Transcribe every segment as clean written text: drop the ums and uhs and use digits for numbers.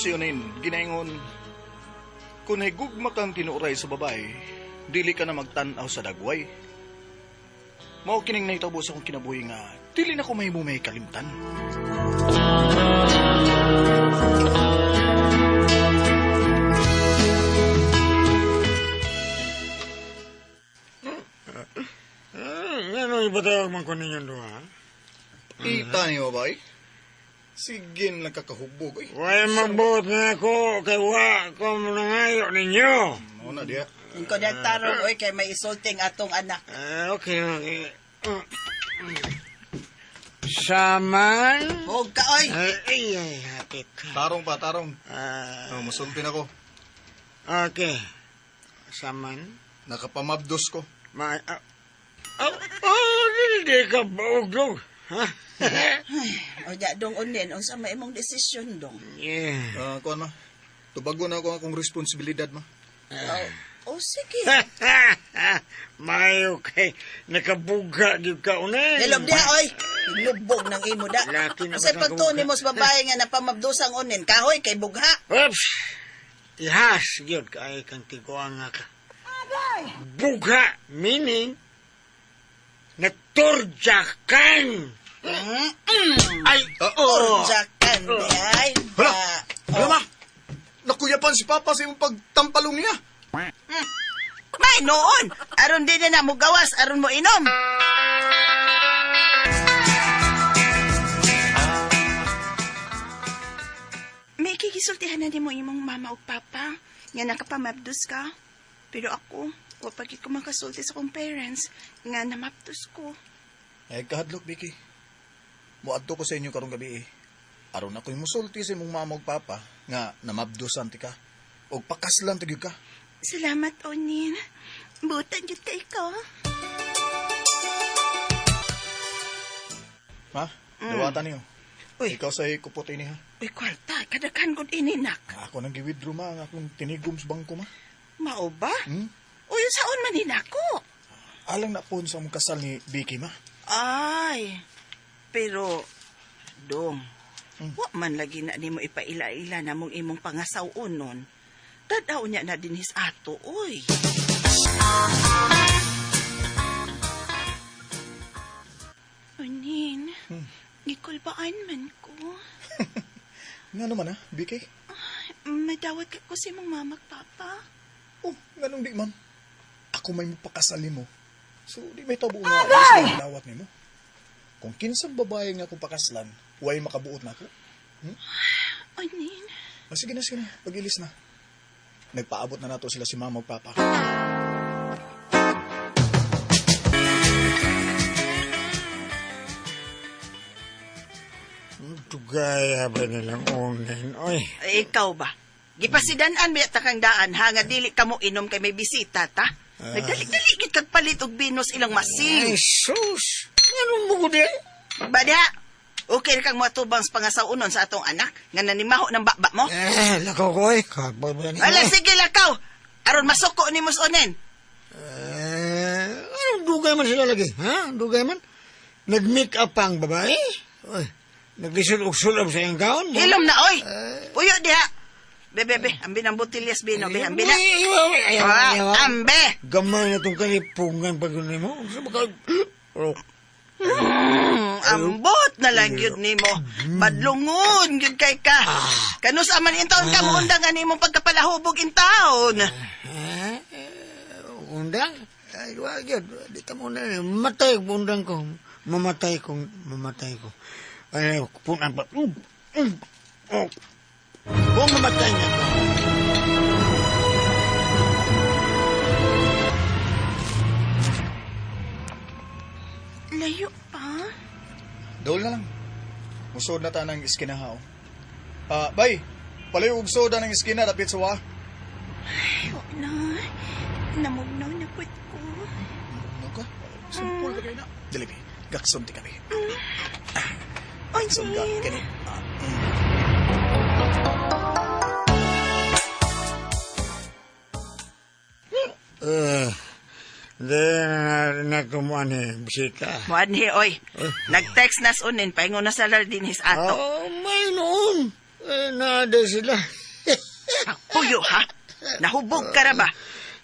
si Onin, ginaingon, kung higugma kang tinuray sa babae, dili ka na magtan-aw sa dagway. Mao kining nahitabo sa akong kinabuhi nga dili na ko mahimo may kalimtan. Ano ipatawag man ko ninyong duha? Kita niyo ba? Sige lang kakahubog. Ay, Way magbuot na ako kay wa ko nangayo ninyo. mao na diya. Ko nagtarong oy kay may isulting atong anak. Ah, okay, okay. Saman. Huwag ka oy. Ay, ay, ay, hapit. Tarong pa, tarong. Ah, Oh, musultin ako. okay. Saman. Nakapamabdos ko. Ma, ah, oh, oh, hindi ka baugdog. Ha? O di dong unin unsa may imong desisyon dong. Yeah. Ah, kuan ma. Tubagon na ako ang akong responsibilidad ma. Oh, oh sige. Mayo kay nakabuga gyud ka unan. Nilob diha oy. Hinubog ng imo da. Laki na Unsay ba sa pagtuon bugha? nimo sa babae nga napamabdusang unin kahoy kay bugha. Oops! Ihas gyud kay kang tiguang nga ka. Bugha meaning naturjakan. Ay, oo. Turjakan di ay. Hala! Ba- Hala ma! Nakuyapan si Papa sa imong pagtampalong niya. May noon. Aron di na mo gawas, aron mo inom. May kikisultihan na nimo imong mama ug papa nga nakapamabdos ka. Pero ako, wa pa gid ko makasulti sa akong parents nga namabdos ko. Eh, kahadlok, Vicky. Muadto ko sa inyo karong gabi eh. Aron ako'y musulti sa imong mama ug papa nga namabdusan ti ka. Og pakaslan ti gyud ka. Salamat, Onin. Butan gyud kay ka. Ma, dawatan niyo. Uy. Ikaw sa kupot ini ha. Uy, kwarta, kadaghan gud ini nak. Ako nang gi-withdraw ma ang akong tinigom sa bangko ma. Mao ba? Hmm? Uy, saon man ni nako? Alang na po sa among kasal ni Vicky ma. Ay, pero, dong, wa man lagi na nimo ipaila-ila na mong imong pangasaw-on nun. Tadaw niya na din his ato, oy. Onin, gikulbaan man ko. Nga naman ha, Vicky? Madawat ka ko sa imong mama at papa. Oh, nganong di man. Ako may mapakasal nimo. So, di may tabo nga sa dawat nimo. Kung kinsang babae nga akong pakaslan, way makabuot na ako. Onin, Ah, sige na, sige na. Pag-ilis na. Nagpaabot na nato sila si mama ug papa. Tugaya ba nilang unin? Oy. eh, ikaw ba? Gipasidan-an ba ta kang daan ha nga dili ka mo inom kay may bisita ta? Nagdali-dali gid kag palit og binos ilang Ay, masin. sus! Anong bukod eh? Ba diha? Okay ra kang moatubang sa pangasawunon sa atong anak nga nanimaho ng baba mo? Eh, lakaw ko eh. Kapoy ba niya? Ala sige lakaw. Aron masuko nimo sa unin. Eh, anong dugay man sila lagi? Ha? Dugay man? Nag-make up ang babae? Oy, naglisod og sulab sa iyang gown? Hilom na oy. Puyo diha. Be be be, ambi ng botilyas bino be, ambi na. Ay, ay, ay, ayaw, Ah, ayaw. ambe. Gamay na itong kalipungan pag yun mo. Sa baka... Oh, Ambot na lang gyud nimo. Badlungon gyud kay ka. Kanus aman intaon ka muundang ani imong pagkapalahubog intaon. Ha? Eh, undang? Ay, wag yun. Di ka muna. Matay ko undang ko. Mamatay ko. Mamatay ko. Ay, punan pa. Oh. Kung mamatay niya ko. Layo pa. Dool na lang. Musod na ta ng iskina ha. oh. Ah, bay. Palayo og soda ng iskina dapit sa wa. Ay, na. Namugnaw na put ko. Ano ka? Sumpol ka kayo na. Dili be. Gaksom ti kami. Oy, Gaksom ka. Nin. Kani. Ah, Eh, di na natumuan eh, bisita. Muanhi, oy. Nag-text nas unin, paingon na sa din his ato. Oh, may noon. Eh, naada sila. Puyo, ha? Nahubog ka ra ba?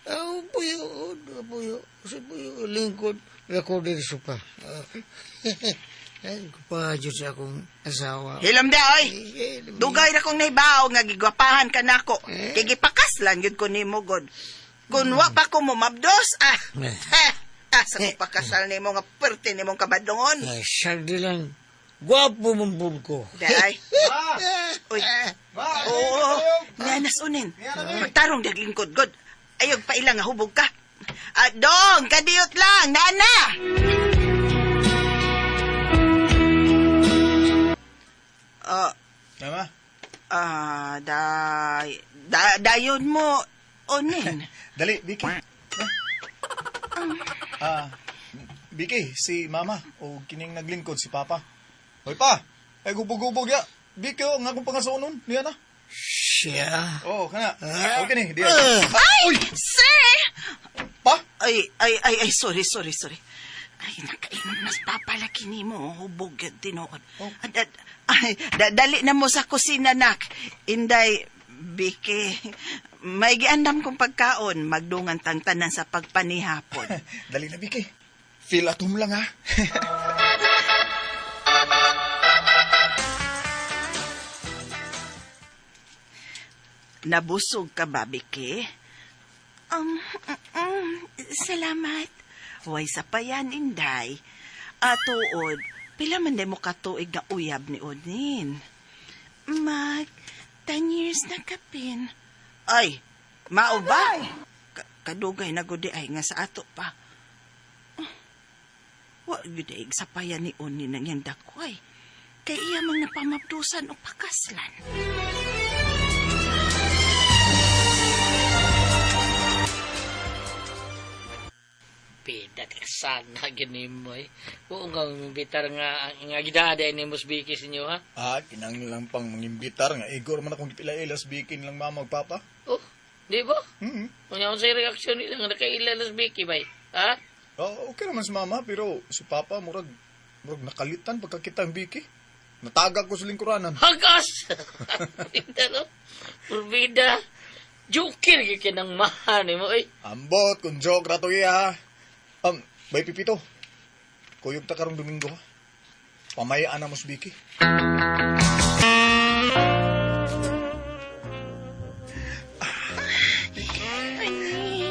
Ah, puyo, puyo. Si puyo, lingkod, recorder supa. Ah, ay, kupa sa akong asawa. Hilam da, oy! Eh, Dugay ra kong nahibaw nga gigwapahan ka nako. Eh? Kay gipakas lang yun ko nimo god. Kun wa pa ko mo mabdos, ah. Eh. Ah, ah sa ko pakasal nimo nga perte nimong kabadlongon. Ay, sardi lang. Gwapo man pud ko. Day. Uy. Oo, nanas unin. Magtarong daglingkod god. Ayog pa ilang nga hubog ka. Ah, dong, kadiyot lang, nana. Ah, Tama? ah, day, da, dayon mo, onin. Dali, Vicky. Ah, Vicky, si Mama o kining naglingkod si Papa. Hoy pa, ay gubog-gubog ya. Vicky, oh, nga akong pangasunon. Niya na. Siya. Oo, oh, kana. Ah. Okay ni, di. Ah. Ay, uy, Sir! pa. Ay, ay, ay, ay, sorry, sorry, sorry. Ay, nakainom mas papalaki ni mo. Hubog yun, tinuod. Oh. Ay, dali na mo sa kusina, nak. Inday, Vicky, may giandam kong pagkaon. Magdungan tang tanan sa pagpanihapon. Dali na, Vicky. Feel at home lang, ha? Nabusog ka ba, Vicky? Salamat. Way sa payan, Inday. Atuod, pila man day mo katuig nga uyab ni Onin? Mag, 10 years na kapin. Ay, mao ba? Kadugay na gudi ay nga sa ato pa. Wa gyud ay sa payan ni Onin ang iyang dakway. Kay iya mang napamabdusan o pakaslan. Bida ka sana gini mo eh. Oo nga imbitar nga nga gidada ni mos Vicky sa inyo ha. Ah, kinang lang pang mangimbitar nga. Igor man akong gipila-ilas, Vicky nilang mama ug papa. Oh, di ba? Hmm. Kung sa reaksyon nila nga nakaila las Vicky bay. Ha? Oh, okay naman si mama, pero si papa, murag, murag nakalitan pagkakita ang Vicky. Nataga ko sa lingkuranan. Hagas! Bida no? Bida. Joker gyud kay nang mahan mo eh. Ambot, kung joke ra to iya. Bay Pipito, kuyog ta karong Domingo ha. Pamayaan na mo si Vicky.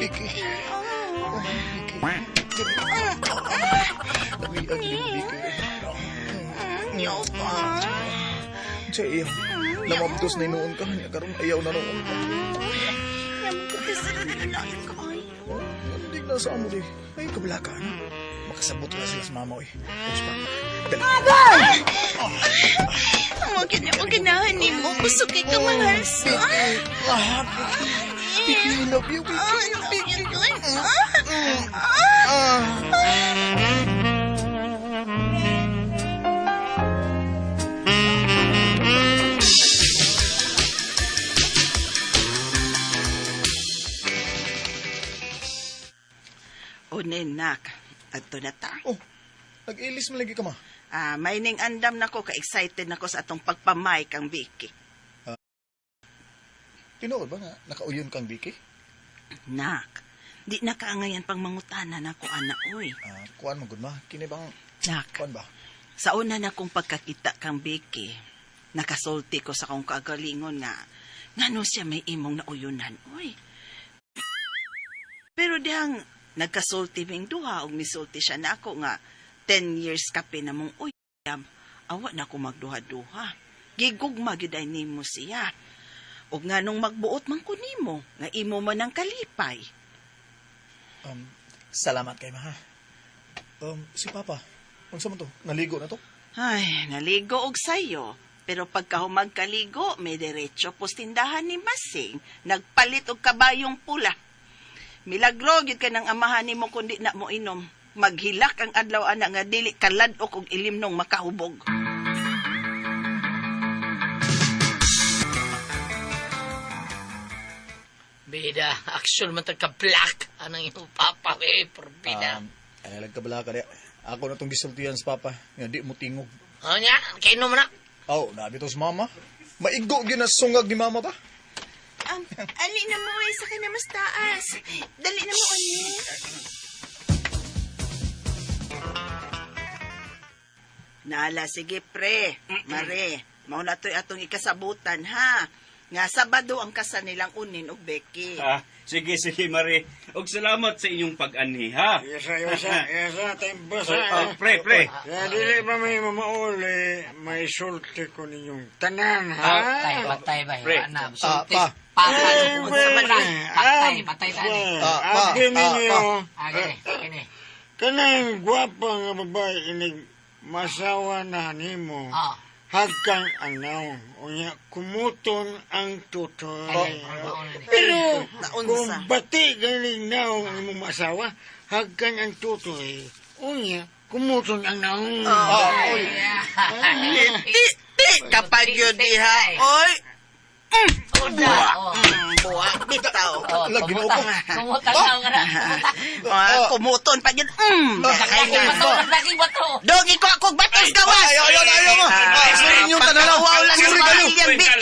Vicky. Oh, Vicky. Dami ang iyong Vicky. Nyo pa. Sa iyo, lamabdos na inuon ka. Niya karon ayaw na noon. Oh, hindi na sa amo di. Ay, kabla ka na. Makasabot na sila sa mama, oy. Tapos pa. Dali. Mo ganahan ni mo. Busog kay kamahal sa. Ah, Vicky. Vicky, I love you, Vicky. O nenak, adto na ta. Oh, nag-ilis man lagi ka ma. Ah, may ning andam nako ka-excited nako sa atong pagpamay kang Vicky. Tinuod ba nga nakauyon kang Vicky? Nak, di na kaangayan pang mangutana nako ana oy. Ah, kuan man gud ma. Kini bang Nak, kuan ba? sa una na kong pagkakita kang Vicky, nakasulti ko sa akong kagalingon nga ngano siya may imong nauyunan oy. Pero dihang nagkasulti ming duha og misulti siya nako nga 10 years kape na mong uyab, awa na ko magduha-duha. Gigugma gyud ay nimo siya. Og nganong magbuot man ko nimo, nga imo man ang kalipay. Salamat kay ma ha. Si Papa, unsa man to? Naligo na to? Ay, naligo og sayo. Pero pagka humagkaligo, may derecho pos tindahan ni Masing. Nagpalit og kabayong pula. Milagro gyud ka ng amahan nimo kundi na mo inom. Maghilak ang adlaw ana nga dili kalad-ok og ilimnong makahubog. Bida, action man ka black anang imong papa eh, bida. Ay nagkabala ka diya. Ako na tong gisultihan sa Papa nga di mo tingog. Ano niya? Kainom na. Oh, nabi to sa mama. Maigo gyud na sungag ni mama ba? Ali na mo eh, sakay na mas taas. Dali na mo, ani. Nala, sige pre. Mare, mao na to'y atong ikasabutan ha. Nga Sabado ang kasal nilang Unin ug Becky. Ah, sige, sige, Mare. Og salamat sa inyong pag-anhi, ha? Yes, sir, yes, sir. Yes, sir. Tempo, sir. Oh, pre, pre. Kaya dili ba may mamaol, eh, may sulti ko ninyong tanan, ha? Patay, patay ba? Pre. Wala na. Ah, Sultis. pa. Patay. Ay, Unsa man well, na. Patay, patay ta ni. Ah, pa, Abi ah, ninyo, Ah, gini, gini. kanang gwapa nga babae inig masawa na nimo. Ah. Hagkang anaw, unya kumuton ang tutoy. Ay, ay, ay. Pero Naunsa. kung bati galing naong ang imong masawa, hagkan ang tutoy, unya kumuton ang naong. Ah, oy. Ti, ti, kapag yun diha. Oy, Una, oh. buwa, bitaw. Oh, Ala, Ginoo kumuta. ko. Kumuta na nga na. Kumuta. Ah, kumuton pa yun. Sakay Laging na. bato, laging bato. Dong, ikaw akong batos gawas. Ayaw, ayaw, ayaw mo. Ah, sorry inyong tanan. Pagkawaw lang Sorry sa kayo. iyang Becky.